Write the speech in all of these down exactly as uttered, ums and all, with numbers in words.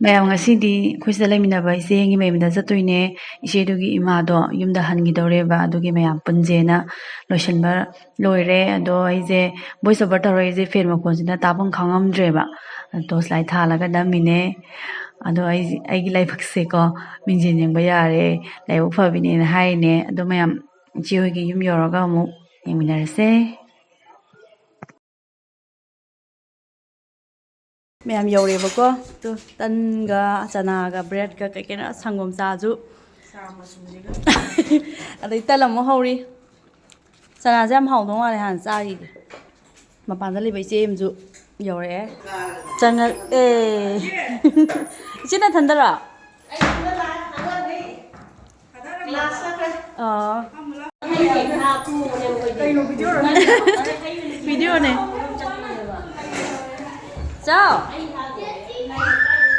ꯃꯌꯥꯝ, ꯉꯁꯤꯗꯤ ꯑꯩꯈꯣꯏ ꯁꯤꯗ ꯂꯩꯃꯤꯟꯅꯕ ꯏꯆꯦꯒꯤ ꯃꯌꯨꯝꯗ ꯆꯠꯇꯣꯏꯅꯦ꯫ ꯏꯆꯦꯗꯨꯒꯤ ꯏꯃꯥꯗꯣ ꯌꯨꯝꯗ ꯍꯟꯈꯤꯗꯧꯔꯦꯕ, ꯑꯗꯨꯒꯤ ꯃꯌꯥꯝ ꯄꯨꯟꯁꯦꯅ ꯂꯣꯏꯁꯤꯟꯕ ꯂꯣꯏꯔꯦ꯫ ꯑꯗꯣ ꯑꯩꯁꯦ voice over ꯇꯧꯔꯛꯏꯁꯦ fan ꯃꯈꯣꯟꯁꯤꯅ ꯇꯥꯐꯝ ꯈꯪꯉꯝꯗ꯭ꯔꯦꯕ꯫ Torch light ꯊꯥꯜꯂꯒ ꯅꯝꯃꯤꯅꯦ꯫ ꯑꯗꯣ ꯑꯩ, ꯑꯩꯒꯤ ꯂꯥꯏꯕꯛꯁꯦꯀꯣ, ꯃꯤꯡꯁꯦꯜ ꯌꯦꯡꯕ ꯌꯥꯔꯦ, ꯂꯥꯏꯕꯛ ꯐꯕꯤꯅꯦꯅ ꯍꯥꯏꯔꯤꯅꯦ꯫ ꯑꯗꯣ ꯃꯌꯥꯝ, ꯏꯆꯦ ꯍꯣꯏꯒꯤ ꯌꯨꯝ ꯌꯧꯔꯒ ꯑꯃꯨꯛ ꯌꯦꯡꯃꯤꯟꯅꯔꯁꯦ꯫ ꯃꯌꯥꯝ ꯌꯧꯔꯦꯕꯀꯣ꯫ ꯇꯨ, ꯇꯟꯒ ꯆꯅꯥꯒ breadꯀ ꯀꯩ ꯀꯩꯅꯣ, ꯁꯪꯒꯣꯝ ꯆꯥꯁꯨ꯫ ꯑꯗꯩ ꯇꯟ ꯑꯃꯨꯛ ꯍꯧꯔꯤ꯫ ꯆꯅꯥꯁꯦ ꯌꯥꯝ ꯍꯥꯎꯗꯧ ꯃꯥꯜꯂꯦ, ꯍꯥꯟꯅ ꯆꯥꯈꯤꯒꯦ꯫ ꯃꯄꯥꯟꯗ ꯂꯩꯕ ꯏꯆꯦ ꯑꯃꯁꯨ ꯌꯧꯔꯛꯑꯦ꯫ ꯆꯪꯉꯛꯑꯦ꯫ ꯏꯆꯦ ꯅꯊꯟꯗꯔꯣ? ꯑꯣ꯫ ꯚꯤꯗꯤꯑꯣꯅꯦ꯫ ꯆꯥꯎ꯫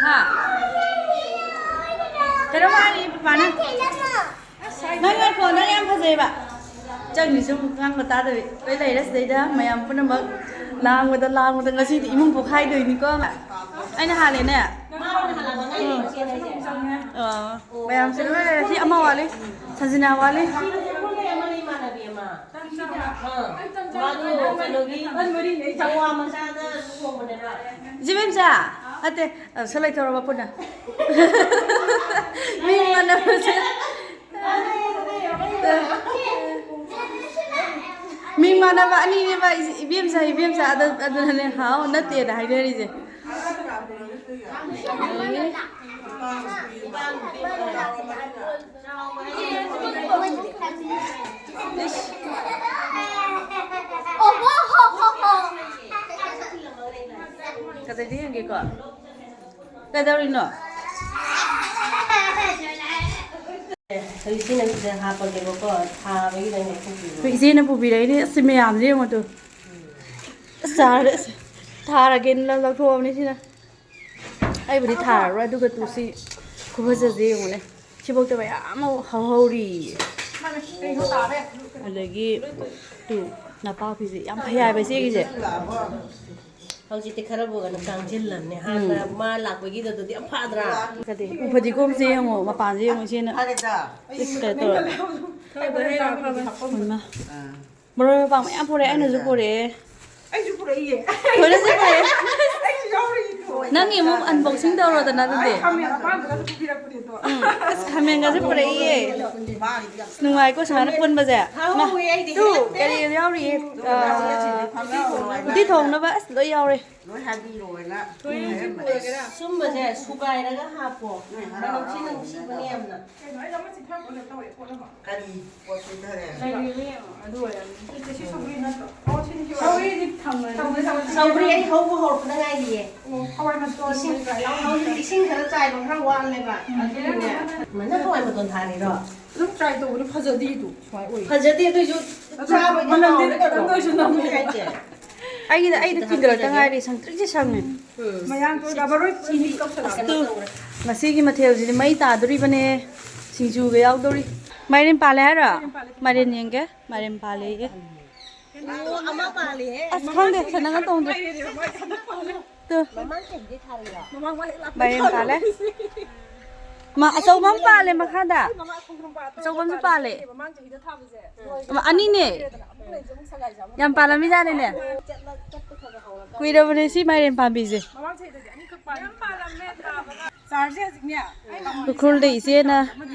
ꯍꯥ? ꯀꯩꯅꯣꯝ ꯍꯥꯏꯔꯤ ꯄꯄꯥꯅ꯫ ꯅꯪ ꯉꯥꯏꯈꯣ, ꯅꯪ ꯌꯥꯝ ꯐꯖꯩꯕ꯫ ꯆꯪꯉꯤꯁꯨ ꯑꯃꯨꯛ ꯉꯥꯡꯕ ꯇꯥꯗꯕꯤ ꯂꯣꯏ ꯂꯩꯔꯦ ꯁꯤꯗꯩꯗ꯫ ꯃꯌꯥꯝ ꯄꯨꯝꯅꯃꯛ ꯂꯥꯡꯕꯗ, ꯂꯥꯡꯕꯗ ꯉꯁꯤꯗꯤ ꯏꯃꯨꯡ ꯄꯣꯛꯈꯥꯏꯗꯣꯏꯅꯤꯀꯣ꯫ ꯑꯩꯅ ꯍꯥꯜꯂꯦꯅꯦ꯫ ꯎꯝ꯫ ꯑꯣ, ꯃꯌꯥꯝꯁꯦ ꯂꯣꯏ ꯂꯩꯔꯦ꯫ ꯁꯤ ꯑꯃ ꯋꯥꯠꯂꯤ꯫ ꯁꯟꯖꯤꯅꯥ ꯋꯥꯠꯂꯤ꯫ ꯏꯆꯦ ꯕꯦꯝꯆꯥ, ꯅꯠꯇꯦ, ꯑ, ꯁꯤ ꯂꯩꯊꯧꯔꯕ ꯄꯨꯟꯅ꯫ ꯃꯤꯡ ꯃꯥꯟꯅꯕꯁꯦ꯫ ꯃꯤꯡ ꯃꯥꯟꯅꯕ ꯑꯅꯤꯅꯦꯕ, ꯏꯕꯦꯝꯆꯥ, ꯏꯕꯦꯝꯆꯥ, ꯑꯗꯨ-, ꯑꯗꯨꯅꯅꯦ ꯍꯥꯎ ꯅꯠꯇꯦꯅ ꯍꯥꯏꯅꯔꯤꯁꯦ꯫ ꯀꯗꯩꯗ ꯌꯦꯡꯒꯦꯀꯣ? ꯀꯩꯗꯧꯔꯤꯅꯣ? ꯍꯧꯖꯤꯛ ꯁꯤꯅ ꯁꯤꯗ ꯍꯥꯞꯄꯒꯦꯕꯀꯣ, ꯊꯥꯕꯒꯤꯗꯪ ꯂꯧꯊꯣꯛꯄꯤꯔꯣ꯫ ꯑꯩꯈꯣꯏ ꯏꯆꯦꯅ ꯄꯨꯕꯤꯔꯛꯏꯅꯦ꯫ ꯑꯁ, ꯃꯌꯥꯝꯁꯦ ꯌꯦꯡꯉꯣ ꯇꯨ꯫ ꯑꯁ, ꯆꯥꯔꯦ꯫ ꯑꯁ, ꯊꯥꯔꯒꯦꯅ ꯂꯧꯊꯣꯛꯑꯕꯅꯤ ꯁꯤꯅ꯫ ꯑꯩꯕꯨꯗꯤ ꯊꯥꯔꯔꯣꯏ, ꯑꯗꯨꯒ ꯇꯨ ꯁꯤ ꯈꯨꯐꯖꯁꯦ ꯌꯦꯡꯉꯨꯅꯦ꯫ ꯁꯤꯐꯧꯗ ꯃꯌꯥꯝ ꯑꯃ ꯍꯧꯍꯧꯔꯤꯌꯦ꯫ ꯑꯗꯒꯤ ꯇꯨ ꯅꯄꯥꯛꯄꯤꯁꯦ ꯌꯥꯝ ꯐꯩ ꯍꯥꯏꯕ ꯏꯆꯦꯒꯤꯁꯦ꯫ ꯍꯧꯖꯤꯛꯇꯤ ꯈꯔꯕꯨ ꯀꯩꯅꯣ ꯀꯥꯡꯁꯤꯜꯂꯝꯅꯦ꯫ ꯍꯥꯟꯅ ꯃꯥ ꯂꯥꯛꯄꯒꯤꯗꯨꯗꯤ ꯌꯥꯝ ꯐꯗ꯭ꯔꯥ? ꯀꯗꯤ ꯎ ꯐꯗꯤꯒꯣꯝꯁꯦ ꯌꯦꯡꯉꯣ, ꯃꯄꯥꯟꯁꯦ ꯌꯦꯡꯉꯣ, ꯏꯆꯦꯅ꯫ ꯐꯔꯦꯗ꯫ ꯏꯁ, ꯀꯩꯅꯣ ꯇꯧꯔꯦ꯫ ꯍꯣꯏ, ꯃꯥ꯫ ꯑꯥ꯫ ꯃꯔꯣꯏ ꯃꯄꯥꯡ ꯃꯌꯥꯝ ꯄꯨꯔꯛꯑꯦ, ꯑꯩꯅꯁꯨ ꯐꯔꯦꯗ꯫ ꯄꯨꯔꯛꯑꯦ꯫ ꯑꯩꯁꯨ ꯄꯨꯔꯛꯏꯌꯦ꯫ ꯊꯣꯏꯅꯁꯨ ꯄꯨꯔꯛꯑꯦ꯫ ꯑꯩꯁꯨ ꯌꯥꯎꯔꯤꯗꯣ꯫ ꯅꯪꯒꯤ ꯑꯃꯨꯛ unboxing ꯇꯧꯔꯣꯗꯅ ꯑꯗꯨꯗꯤ꯫ ꯑꯩ ꯈꯥꯃꯦꯟ ꯑꯄꯥꯝꯕꯒꯁꯨ ꯄꯤꯔꯛꯄꯅꯦ ꯑꯗꯣ꯫ ꯎꯝ꯫ ꯑꯁ, ꯈꯥꯃꯦꯟꯒꯁꯨ ꯄꯨꯔꯛꯏꯌꯦ꯫ ꯃꯥꯒꯤꯗꯤ ꯌꯥꯝ ꯅꯨꯡꯉꯥꯏꯀꯣ ꯁꯨꯃꯥꯏꯅ ꯄꯨꯟꯕꯁꯦ꯫ ꯍꯥꯎꯋꯦ ꯑꯩꯗꯤ꯫ ꯇꯨ, ꯀꯔꯤ ꯌꯥꯎꯔꯤꯌꯦ? ꯑꯥ, ꯎꯇꯤ ꯊꯣꯡꯅꯕ ꯑꯁ ꯂꯣꯏ ꯌꯥꯎꯔꯦ꯫ ꯂꯣꯏ ꯍꯥꯏꯕꯤꯔꯣꯅ ꯍꯥꯏꯔꯝꯕꯅꯦ꯫ ꯁꯨꯝꯕꯁꯦ ꯁꯨꯒꯥꯏꯔꯒ ꯍꯥꯞꯄꯣ꯫ ꯅꯣꯏ ꯍꯔꯥꯎ ꯃꯅꯝꯁꯤ ꯍꯔꯥꯎ ꯅꯨꯡꯁꯤꯕꯅꯦ ꯌꯥꯝꯅ꯫ ꯀꯩꯅꯣ, ꯑꯩ ꯑꯃ ꯆꯤꯊꯕ ꯀꯩꯅꯣ ꯇꯧꯔꯦ, ꯄꯣꯠ ꯑꯃ꯫ ꯀꯔꯤ ꯄꯣꯠ ꯆꯤꯊꯔꯦ? ꯂꯩꯕꯤꯕ ꯌꯦꯡꯉꯣ, ꯑꯗꯨ ꯑꯣꯏꯔꯝꯅꯤ꯫ ꯅꯠꯇꯦ, ꯁꯤ ꯁꯧꯒ꯭ꯔꯤ ꯅꯠꯇ꯭ꯔꯣ? ꯑꯣ, ꯁꯤꯗꯤ ꯁꯤ ꯑꯣꯏꯔꯝꯅꯤ꯫ ꯁꯧꯒ꯭ꯔꯤꯗꯤ ꯊꯝꯃꯣꯏ꯫ ꯊꯝꯃꯦ, ꯊꯝꯃꯦ꯫ ꯁꯧꯒ꯭ꯔꯤ ꯑꯩ ꯍꯧꯕ ꯍꯧꯔꯛꯄꯗ ꯉꯥꯏꯔꯤꯌꯦ꯫ ꯑꯣ, ꯍꯋꯥꯏ ꯃꯇꯣꯟ ꯏꯁꯤꯡ, ꯀꯩꯀꯥ ꯌꯥꯎꯗꯕ꯫ ꯍꯧꯖꯤꯛ ꯏꯁꯤꯡ ꯈꯔ ꯆꯥꯏꯕ ꯈꯔ ꯋꯥꯠꯂꯦꯕ꯫ ꯎꯝ꯫ ꯑꯗꯨꯒꯤꯅꯦ꯫ ꯅꯪ ꯍꯋꯥꯏ ꯃꯇꯣꯟ ꯊꯥꯔꯤꯔꯣ? ꯑꯗꯨꯝ try ꯇꯧꯕꯅꯤ, ꯐꯖꯗꯦ ꯑꯗꯨ ꯁꯨꯃꯥꯏꯅ ꯑꯣꯏ꯫ ꯐꯖꯗꯦ, ꯑꯗꯨꯏꯁꯨ ꯑꯗꯨ ꯆꯥꯕꯗꯤ ꯃꯅꯝꯗꯤ ꯍꯥꯎꯋꯦ ꯈꯤꯇꯪ ꯅꯠꯇ꯭ꯔꯣ? ꯑꯣꯏꯔꯁꯨ ꯅꯝꯃꯦ꯫ ꯍꯥꯏꯁꯦ꯫ ꯑꯩꯒꯤꯗ, ꯑꯩꯗꯤ ꯁꯤꯗ ꯊꯤꯟꯖꯤꯜꯂꯛꯇ ꯍꯥꯞꯆꯤꯜꯂꯒꯦ꯫ ꯉꯥꯏꯔꯤ, ꯁꯪꯇ꯭ꯔꯤꯛꯁꯦ ꯁꯪꯉꯦ꯫ ꯎꯝ꯫ ꯃꯌꯥꯡ ꯇꯣꯏꯒ ꯃꯔꯣꯏ ꯆꯤꯅꯤ ꯇꯧꯁꯜꯂꯛꯑꯒ ꯑꯁꯇꯨ, ꯇꯧꯔꯦ꯫ ꯉꯁꯤꯒꯤ ꯃꯊꯦꯜꯁꯤꯗꯤ ꯃꯩ ꯇꯥꯗꯣꯔꯤꯕꯅꯦ꯫ ꯁꯤꯡꯖꯨꯒ ꯌꯥꯎꯗꯧꯔꯤ꯫ ꯃꯥꯏꯔꯦꯟ ꯄꯥꯜꯂꯦ ꯍꯥꯏꯔꯣ? ꯃꯥꯏꯔꯦꯟ ꯄꯥꯜꯂꯦ, ꯃꯥꯏꯔꯦꯟ ꯄꯥꯜꯂꯦ꯫ ꯌꯦꯡꯒꯦ꯫ ꯃꯥꯏꯔꯦꯟ ꯄꯥꯜꯂꯦꯌꯦ꯫ ꯑꯣ, ꯑꯃ ꯄꯥꯜꯂꯦꯍꯦ꯫ ꯑꯁ, ꯈꯪꯗꯦ, ꯁꯦꯟꯅꯒ ꯇꯣꯡꯗꯦ꯫ ꯇꯨ꯫ ꯃꯃꯥꯡ ꯆꯍꯤꯗꯤ ꯊꯥꯔꯤꯔꯣ? ꯃꯃꯥꯡ ꯃꯥ ꯍꯦꯛ ꯂꯥꯛꯄ ꯃꯥꯏꯔꯦꯟ ꯄꯥꯜꯂꯦ꯫ ꯊꯥꯔꯨꯕꯅꯤ꯫ ꯃꯥ ꯑꯆꯧꯕ ꯑꯃ ꯄꯥꯜꯂꯦ ꯃꯈꯥꯗ꯫ ꯑꯩ ꯃꯃꯥꯡ ꯈꯣꯡꯗ꯭ꯔꯨꯝ ꯄꯥꯜ-, ꯑꯆꯧꯕ ꯑꯃꯁꯨ ꯑꯇꯣꯞꯄ ꯄꯥꯜꯂꯦ꯫ ꯄꯥꯜꯂꯦ꯫ ꯃꯃꯥꯡ ꯆꯍꯤꯗ ꯊꯥꯕꯁꯦ꯫ ꯎꯝ꯫ ꯂꯣꯏꯈ꯭ꯔꯦꯗꯅ, ꯑꯅꯤꯅꯦ꯫ ꯑꯃꯨꯛ ꯂꯩꯔꯤꯁꯦ ꯑꯃꯨꯛ ꯁꯒꯥꯏꯁꯦ ꯑꯃꯨꯛ ꯌꯥꯝ ꯄꯥꯜꯂꯝꯃꯤꯖꯥꯠꯅꯤꯅꯦ꯫ ꯆꯠꯂ-, ꯆꯠꯄ ꯈꯔ ꯈꯔ ꯍꯧꯔꯀꯥꯟꯗ꯫ ꯀꯨꯏꯔꯕꯅꯦ ꯁꯤ ꯃꯥꯏꯔꯦꯟ ꯄꯥꯝꯕꯤꯁꯦ꯫ ꯃꯃꯥꯡ ꯆꯍꯤꯗꯗꯤ ꯑꯅꯤꯈꯛ ꯄꯥꯜꯂꯦ꯫ ꯌꯥꯝ ꯄꯥꯜꯂꯝꯃꯦ ꯊꯥꯕꯒ꯫ ꯆꯥꯔꯁꯦ ꯍꯧꯖꯤꯛꯅꯦ꯫ ꯑꯩ ꯎꯈ꯭ꯔꯨꯜꯗ ꯏꯆꯦꯅ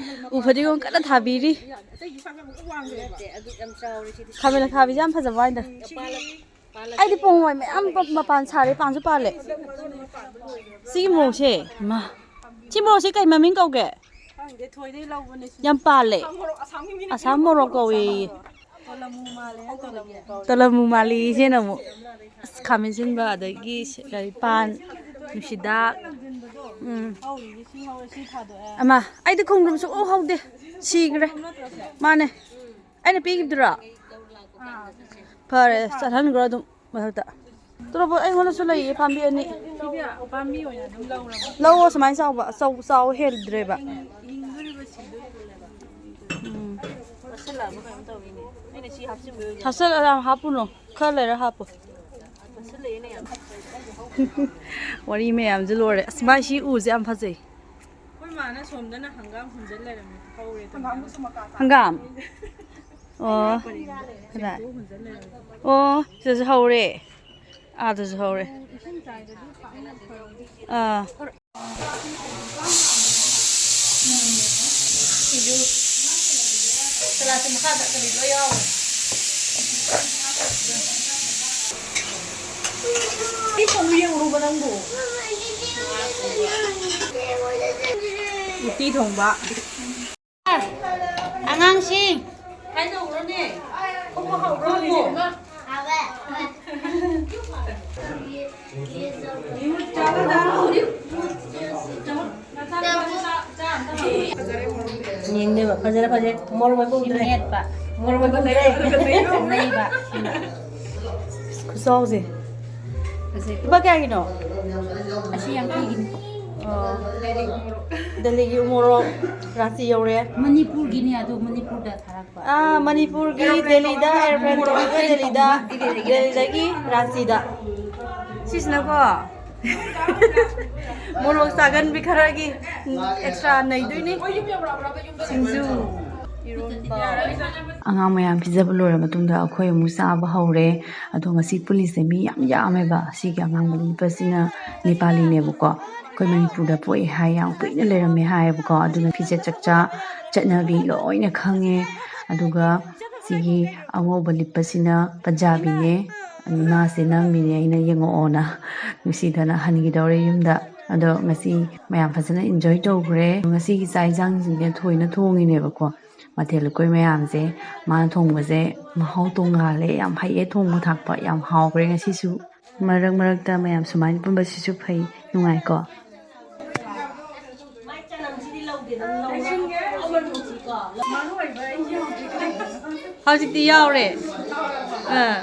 ꯎ ꯐꯗꯤꯒꯣꯝ ꯀꯟꯅ ꯊꯥꯕꯤꯔꯤ꯫ ꯑꯇꯩꯗꯤ ꯁ꯭ꯋꯥꯏꯗ ꯑꯃꯨꯛ ꯋꯥꯡꯈ꯭ꯔꯦꯕ꯫ ꯅꯠꯇꯦ, ꯑꯗꯨ ꯌꯥꯝ ꯆꯥꯎꯔꯦ ꯁꯤꯗꯤ꯫ ꯈꯥꯃꯦꯟ ꯑꯈꯥꯕꯤꯁꯦ ꯌꯥꯝ ꯐꯖꯕ ꯋꯥꯅꯤꯗ꯫ ꯄꯥꯜꯂꯛ-, ꯄꯥꯜꯂꯛ-, ꯑꯩꯗꯤ ꯄꯣꯡꯍꯋꯥꯏ ꯃꯌꯥꯝ ꯄ-, ꯃꯄꯥꯟ ꯁꯥꯔꯦ, ꯄꯥꯟꯁꯨ ꯄꯥꯜꯂꯦ꯫ ꯁꯤꯒꯤ ꯃꯣꯔꯣꯛꯁꯦ, ꯃꯥ, ꯁꯤ ꯃꯣꯔꯣꯛꯁꯦ ꯀꯩ ꯃꯃꯤꯡ ꯀꯧꯒꯦ? ꯈꯪꯗꯦ, ꯊꯣꯏꯗꯩ ꯂꯧꯕꯅꯦ ꯁꯤ꯫ ꯌꯥꯝ ꯄꯥꯜꯂꯦ꯫ ꯑꯁꯥꯝ ꯃꯣꯔꯣꯛ, ꯑꯁꯥꯝꯒꯤ ꯃꯤꯅ ꯑꯁꯥꯝ ꯃꯣꯔꯣꯛ ꯀꯧꯋꯦꯌꯦ꯫ ꯇꯣꯂꯃꯨ ꯃꯥꯜꯂꯦ, ꯇꯣꯂꯃꯨ ꯀꯧꯋꯦ꯫ ꯇꯣꯂꯃꯨ ꯃꯥꯜꯂꯦ ꯏꯆꯦꯅ ꯑꯃꯨꯛ꯫ ꯑꯁ, ꯈꯥꯃꯦꯟ ꯑꯁꯤꯟꯕ ꯑꯗꯒꯤ ꯁ-, ꯀꯔꯤ, ꯄꯥꯟ, ꯅꯨꯡꯁꯤꯗꯥꯛ꯫ ꯎꯝ꯫ ꯍꯧꯔꯤꯁꯦ ꯁꯤ ꯍꯧꯔꯦ, ꯁꯤ ꯊꯥꯗꯣꯛꯑꯦ꯫ ꯑꯃ, ꯑꯩꯗꯤ ꯈꯣꯡꯗ꯭ꯔꯨꯝ ꯁꯨꯡꯍꯧ ꯍꯧꯗꯦ꯫ ꯁꯤꯈ꯭ꯔꯦ꯫ ꯈꯣꯡꯗ꯭ꯔꯨꯝ ꯅꯠꯇ꯭ꯔꯣ ꯁꯦ? ꯃꯥꯅꯦ꯫ ꯑꯩꯅ ꯄꯤꯈꯤꯕꯗꯨꯔꯣ? ꯑꯥ꯫ ꯐꯔꯦ, ꯆꯠꯍꯟꯈ꯭ꯔꯣ ꯑꯗꯨꯝ ꯃꯊꯛꯇ꯫ ꯇꯣꯔꯣꯕꯣꯠ ꯑꯩꯉꯣꯟꯗꯁꯨ ꯂꯩꯌꯦ, ꯄꯥꯝꯕꯤ ꯑꯅꯤ꯫ ꯁꯤꯗꯤ ꯄꯥꯝꯕꯤ ꯑꯣꯏꯅ ꯑꯗꯨꯝ ꯂꯧꯔꯕ? ꯂꯧꯑꯣ, ꯁꯨꯃꯥꯏꯅ ꯆꯥꯎꯕ, ꯑꯆꯧ-, ꯆꯥꯎ ꯍꯦꯟꯗ꯭ꯔꯦꯕ꯫ ꯍꯤꯡꯗꯣꯔꯤꯕ, ꯁꯤꯗꯣꯔꯤꯕꯅꯦꯕ꯫ ꯎꯝ꯫ ꯄꯠꯁꯤꯜꯂꯛꯑꯕ ꯀꯩꯅꯣꯝ ꯇꯧꯔꯤꯅꯦ꯫ ꯑꯩꯅ ꯁꯤ ꯍꯥꯞꯆꯤꯟꯕ ꯑꯣꯏꯖꯥꯠꯂꯣ? ꯍꯥꯞꯆꯤꯜꯂ-, ꯌꯥꯝ ꯍꯥꯞꯄꯨꯅꯨ, ꯈꯔ ꯂꯩꯔ ꯍꯥꯞꯄꯨ꯫ ꯄꯠꯁꯤꯜꯂꯛꯑꯦꯅꯦ ꯌꯥꯝ꯫ ꯋꯥꯔꯤ ꯃꯌꯥꯝꯁꯦ ꯂꯣꯏꯔꯦ꯫ ꯑꯁ, ꯃꯥꯏ ꯁꯤ ꯎꯁꯦ ꯌꯥꯝ ꯐꯖꯩ꯫ ꯑꯩꯈꯣꯏ ꯃꯥꯅ ꯁꯣꯝꯗꯅ ꯍꯪꯒꯥꯝ ꯍꯨꯟꯖꯜ ꯂꯩꯔꯝꯃꯦ꯫ ꯍꯧꯔꯦ꯫ ꯍꯪꯒꯥꯝ꯫ ꯑꯣ꯫ ꯀꯗꯥꯏ? ꯑꯣ, ꯁꯤꯗꯁꯨ ꯍꯧꯔꯦ꯫ ꯑꯥꯗꯁꯨ ꯍꯧꯔꯦ꯫ ꯑꯥ꯫ ꯁꯤꯁꯨ ꯁꯂꯥꯠꯁꯦ ꯃꯈꯥꯗ ꯀꯔꯤ ꯂꯣꯏ ꯌꯥꯎꯔꯦ꯫ ꯁꯤ ꯊꯣꯡꯕ ꯌꯦꯡꯉꯨꯔꯣꯕ ꯅꯪꯕꯨ꯫ ꯎꯇꯤ ꯊꯣꯡꯕ꯫ ꯑꯉꯥꯡꯁꯤꯡ꯫ ꯀꯥꯏꯗꯧꯔꯣꯅꯦ? ꯈꯣꯡꯕ ꯍꯧꯔꯣ꯫ ꯌꯦꯡꯗꯣꯏꯕ꯫ ꯐꯖꯔꯦ, ꯐꯖꯔꯦ꯫ ꯃꯣꯔꯣꯛ ꯃꯩ ꯄꯨꯗ꯭ꯔꯦ꯫ ꯃꯣꯔꯣꯛ ꯃꯩ ꯄꯨꯗ꯭ꯔꯦ꯫ ꯂꯩꯕ꯫ ꯈꯨꯆꯥꯎꯁꯦ꯫ ꯐꯖꯩ꯫ ꯂꯨꯄꯥ ꯀꯌꯥꯒꯤꯅꯣ? ꯑꯁꯤ ꯌꯥꯡꯈꯩꯒꯤꯅꯤ꯫ ꯑꯣ꯫ ꯗꯦꯜꯂꯤꯒꯤ ꯎꯃꯣꯔꯣꯛ ꯔꯥꯁꯤ ꯌꯧꯔꯦ꯫ ꯃꯅꯤꯄꯨꯔꯒꯤꯅꯤ ꯑꯗꯨ, ꯃꯅꯤꯄꯨꯔꯗ ꯊꯥꯔꯛꯄ꯫ ꯑꯥ, ꯃꯅꯤꯄꯨꯔꯒꯤ ꯗꯦꯜꯂꯤꯗ ꯑꯦꯔꯣꯄ꯭ꯂꯦꯟ ꯇꯣꯡꯉꯒ ꯗꯦꯜꯂꯤꯗ, ꯗꯦꯜꯂꯤꯗꯒꯤ ꯔꯥꯟꯆꯤꯗ꯫ ꯁꯤꯁꯤꯅꯀꯣ, ꯃꯣꯔꯣꯛ ꯆꯥꯒꯟꯕꯤ ꯈꯔꯒꯤ ꯑꯦꯛꯁꯇ꯭ꯔꯥ ꯅꯩꯗꯣꯏꯅꯤ꯫ ꯁꯤꯡꯖꯨ, ꯏꯔꯣꯟꯕ꯫ ꯑꯉꯥꯡ ꯃꯌꯥꯝ ꯄꯤꯖꯕ ꯂꯣꯏꯔ ꯃꯇꯨꯡꯗ ꯑꯩꯈꯣꯏ ꯑꯃꯨꯛ ꯆꯥꯕ ꯍꯧꯔꯦ꯫ ꯑꯗꯣ ꯉꯁꯤ ꯄꯨꯜꯂꯤꯁꯦ ꯃꯤ ꯌꯥꯝ ꯌꯥꯝꯃꯦꯕ꯫ ꯑꯁꯤꯒꯤ ꯑꯉꯥꯡ ꯃꯔꯤ ꯅꯤꯄꯥꯁꯤꯅ ꯅꯦꯄꯥꯂꯤꯅꯦꯕꯀꯣ꯫ ꯑꯩꯈꯣꯏ ꯃꯅꯤꯄꯨꯔꯗ ꯄꯣꯛꯑꯦ ꯍꯥꯏ, ꯌꯥꯝ ꯀꯨꯏꯅ ꯂꯩꯔꯝꯃꯦ ꯍꯥꯏꯌꯦꯕꯀꯣ꯫ ꯑꯗꯨꯅ ꯐꯤꯖꯦꯠ ꯆꯛꯆꯥ, ꯆꯠꯅꯕꯤ ꯂꯣꯏꯅ ꯈꯪꯉꯦ꯫ ꯑꯗꯨꯒ ꯁꯤꯒꯤ ꯑꯉꯧꯕ ꯂꯤꯠꯄꯁꯤꯅ ꯄꯟꯖꯥꯕꯤꯅꯦ꯫ ꯏꯃꯥꯁꯦ ꯅꯝꯃꯤꯅꯦ ꯑꯩꯅ ꯌꯦꯡꯉꯛꯑꯣꯅ꯫ ꯅꯨꯡꯁꯤꯗꯅ ꯍꯟꯈꯤꯗꯧꯔꯦ ꯌꯨꯝꯗ꯫ ꯑꯗꯣ ꯉꯁꯤ ꯃꯌꯥꯝ ꯐꯖꯅ ꯏꯟꯖꯣꯏ ꯇꯧꯈ꯭ꯔꯦ꯫ ꯉꯁꯤꯒꯤ ꯆꯥꯛ ꯏꯟꯁꯥꯡꯁꯤꯡꯁꯦ ꯊꯣꯏꯅ ꯊꯣꯡꯉꯤꯅꯦꯕꯀꯣ꯫ ꯃꯊꯦꯜ ꯂꯨꯀꯣꯏ ꯃꯌꯥꯝꯁꯦ ꯃꯥꯅ ꯊꯣꯡꯕꯁꯦ ꯃꯍꯥꯎ ꯇꯣꯡꯉꯥꯜꯂꯦ꯫ ꯌꯥꯝ ꯍꯩꯌꯦ ꯊꯣꯡꯕ ꯊꯥꯛꯄ꯫ ꯌꯥꯝ ꯍꯥꯎꯈ꯭ꯔꯦ ꯉꯁꯤꯁꯨ꯫ ꯃꯔꯛ ꯃꯔꯛꯇ ꯃꯌꯥꯝ ꯁꯨꯃꯥꯏꯅ ꯄꯨꯟꯕꯁꯤꯁꯨ ꯐꯩ, ꯅꯨꯡꯉꯥꯏꯀꯣ꯫ ꯍꯧꯖꯤꯛꯇꯤ ꯌꯥꯎꯔꯦ꯫ ꯑꯥ꯫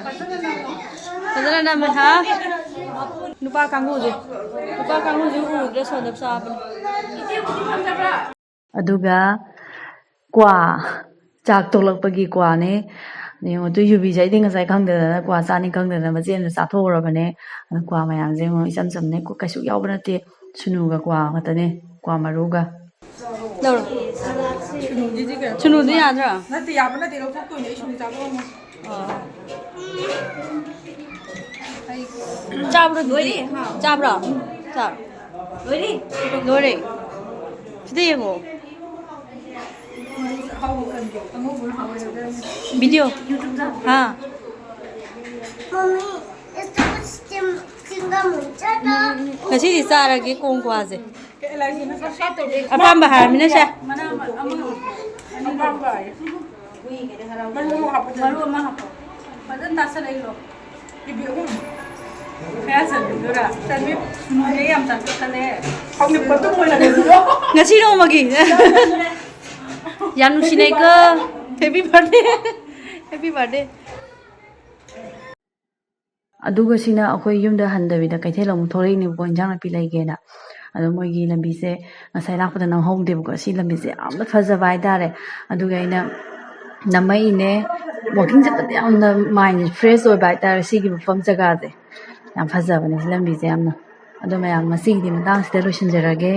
ꯐꯖꯅ ꯅꯝꯃꯦ, ꯍꯥ? ꯅꯨꯄꯥ ꯀꯥꯡꯕꯨꯁꯦ, ꯅꯨꯄꯥ ꯀꯥꯡꯕꯨꯁꯦ ꯎꯗ꯭ꯔꯦ, ꯁꯣꯝꯗ ꯆꯥꯕꯅꯦ꯫ ꯑꯗꯨꯒ ꯀ꯭ꯋꯥ, ꯆꯥꯛ ꯇꯣꯛꯂꯛꯄꯒꯤ ꯀ꯭ꯋꯥꯅꯦ꯫ ꯌꯦꯡꯉꯣ, ꯇꯨ ꯌꯨꯕꯤꯁꯦ ꯑꯩꯗꯤ ꯉꯁꯥꯏ ꯈꯪꯗꯗꯅ, ꯀ꯭ꯋꯥ ꯆꯥꯅꯤ ꯈꯪꯗꯗꯅ ꯃꯆꯦ ꯑꯃꯗ ꯆꯥꯊꯣꯛꯎꯔꯕꯅꯦ꯫ ꯑꯗꯣ ꯀ꯭ꯋꯥ ꯃꯌꯥꯝꯁꯦ ꯌꯦꯡꯉꯣ, ꯏꯆꯝ ꯆꯝꯅ ꯀꯩꯁꯨ ꯌꯥꯎꯕ ꯅꯠꯇꯦ, ꯁꯨꯅꯨꯒ ꯀ꯭ꯋꯥ ꯉꯥꯛꯇꯅꯦ, ꯀ꯭ꯋꯥ ꯃꯔꯨꯒ꯫ ꯂꯧꯔꯣ꯫ ꯁꯨꯅꯨꯗꯤ ꯀꯩꯅꯣ? ꯁꯨꯅꯨꯗꯤ ꯌꯥꯗ꯭ꯔꯣ? ꯅꯠꯇꯦ, ꯌꯥꯕ ꯅꯠꯇꯦ, ꯂꯧꯊꯣꯛꯇꯣꯏꯅꯦ꯫ ꯑꯩ ꯁꯨꯅꯨ ꯆꯥꯕ ꯉꯝꯃꯣꯏ꯫ ꯑꯣ꯫ ꯆꯥꯕ꯭ꯔꯣ ꯑꯗꯨꯗꯤ? ꯂꯣꯏꯔꯦ? ꯍꯥ꯫ ꯆꯥꯔꯣ꯫ ꯂꯣꯏꯔꯦ? ꯂꯣꯏꯔꯦ꯫ ꯁꯤꯗ ꯌꯦꯡꯉꯣ꯫ ꯍꯥꯎꯕ ꯈꯪꯗꯦ꯫ ꯑꯉꯧꯕꯅ ꯍꯥꯎꯋꯦ ꯍꯥꯏꯕ꯫ ꯚꯤꯗꯤꯑꯣ꯫ ꯍꯥ꯫ ꯃꯝꯃꯤ, ꯏꯁꯇꯨ ꯁ꯭ꯇꯤꯝ ꯆꯤꯡꯒꯝ ꯆꯥꯗ꯫ ꯉꯁꯤꯗꯤ ꯆꯥꯔꯒꯦ ꯀꯣꯡꯀ꯭ꯋꯥꯁꯦ꯫ ꯑꯄꯥꯝꯕ ꯍꯥꯏꯔꯃꯤꯅ ꯁꯦ꯫ ꯃꯔꯨ ꯑꯃ ꯍꯥꯞꯄꯣ꯫ ꯐꯖꯅ ꯇꯥꯁꯜꯂꯛꯏ ꯂꯣ꯫ ꯀꯦ ꯖꯤ ꯑꯍꯨꯝ꯫ ꯈꯔ ꯆꯟꯕꯤꯗꯣꯏꯔꯥ? ꯆꯟꯕꯤ-, ꯁꯨꯅꯨꯁꯦ ꯌꯥꯝ ꯆꯥꯊꯣꯛꯀꯜꯂꯦ꯫ ꯉꯁꯤ ꯅꯣꯡꯃꯒꯤ꯫ ꯌꯥꯝ ꯅꯨꯡꯁꯤꯅꯩꯀꯣ꯫ Happy birthday꯫ Happy birthday꯫ ꯑꯗꯨꯒ ꯁꯤꯅ ꯑꯩꯈꯣꯏ ꯌꯨꯝꯗ ꯍꯟꯗꯕꯤꯗ ꯀꯩꯊꯦꯜ ꯑꯃꯨꯛ ꯊꯣꯛꯂꯛꯏꯅꯦꯕꯀꯣ, ꯏꯟꯖꯥꯡ ꯅꯥꯄꯤ ꯂꯩꯒꯦꯅ꯫ ꯑꯗꯣ ꯃꯣꯏꯒꯤ ꯂꯝꯕꯤꯁꯦ ꯉꯁꯥꯏ ꯂꯥꯛꯄꯗ ꯅꯪꯍꯧꯗꯦꯕꯀꯣ꯫ ꯁꯤ ꯂꯝꯕꯤꯁꯦ ꯌꯥꯝꯅ ꯐꯖꯕ ꯍꯥꯏꯇꯥꯔꯦ꯫ ꯑꯗꯨꯒꯤ ꯑꯩꯅ ꯅꯝꯃꯛꯏꯅꯦ꯫ Walking ꯆꯠꯄꯗ ꯌꯥꯝꯅ mind fresh ꯑꯣꯏꯕ ꯍꯥꯏꯇꯥꯔꯦ ꯁꯤꯒꯤ ꯃꯐꯝ ꯖꯒꯥꯁꯦ꯫ ꯌꯥꯝ ꯐꯖꯕꯅꯦ ꯁꯤ ꯂꯝꯕꯤꯁꯦ ꯌꯥꯝꯅ꯫ ꯑꯗꯣ ꯃꯌꯥꯝ, ꯉꯁꯤꯒꯤꯗꯤ ꯃꯇꯥꯡꯁꯤꯗ ꯂꯣꯏꯁꯤꯟꯖꯔꯒꯦ꯫